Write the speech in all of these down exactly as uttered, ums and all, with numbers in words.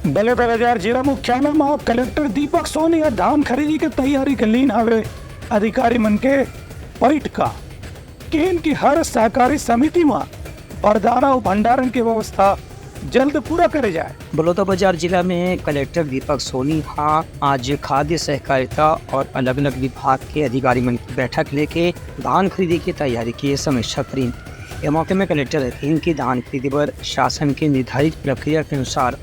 बलौदाबाजार जिला मुख्यालय म कलेक्टर दीपक सोनी ह धान खरीदी के तैयारी के लीन हवे। अधिकारी मन के पइठ का केन कि हर सहकारी समिति म बरदाना अउ भंडारण के व्यवस्था जल्द पूरा करे जाए। बलौदाबाजार जिला में कलेक्टर दीपक सोनी हा आज खाद्य सहकारिता और अलग-अलग विभाग के अधिकारी मन की बैठक लेके धान खरीदी की तैयारी की समीक्षा करीन। ए मौके में कलेक्टर ह कहिन कि धान खरीदी बर शासन के निर्धारित प्रक्रिया के अनुसार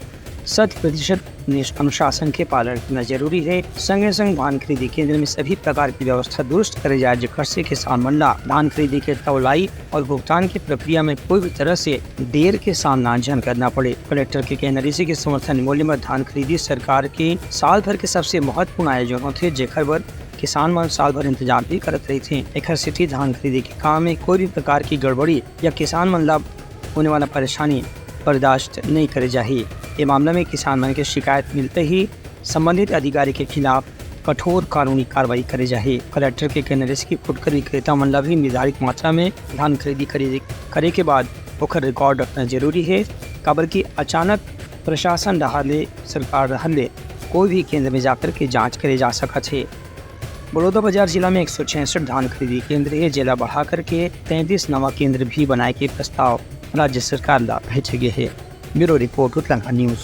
शत प्रतिशत निश-, अनुशासन के पालन करना जरूरी है। संगे संग धान खरीदी केंद्र में सभी प्रकार की व्यवस्था दुरुस्त करे जाए, जेकर से किसान मन ला धान खरीदी के तौलाई और भुगतान की प्रक्रिया में कोई भी तरह से देर के सामना झन करना पड़े। कलेक्टर के कहना रहिसे कि समर्थन मूल्य में धान खरीदी सरकार के साल भर के सबसे महत्वपूर्ण आयोजन होथे, जेकर बर किसान मन साल भर इंतजार भी करत रहिथे। एखर सेती धान खरीदी के काम में कोई भी प्रकार की गड़बड़ी या किसान मन ला होने वाला परेशानी बर्दाश्त नहीं करे जाही। ये मामला में किसान मन के शिकायत मिलते ही संबंधित अधिकारी के खिलाफ कठोर कानूनी कार्रवाई करे जाही। कलेक्टर के कहना रहिसे कि फुटकर विक्रेता मन ला भी निर्धारित मात्रा में धान खरीदी करे, करे के बाद ओकर रिकॉर्ड रखना जरूरी है, काबर कि अचानक प्रशासन डहार ले, सरकार डहार ले कोई भी केंद्र में जाकर के जांच करे जा सकत है। बलौदाबाजार जिला में एक सौ छियासठ धान खरीदी केंद्र है, जेला बढ़ा करके तैंतीस नवा केंद्र भी बनाए के प्रस्ताव राज्य सरकार ला भेजे गए है। Bureau report, Utlanga news.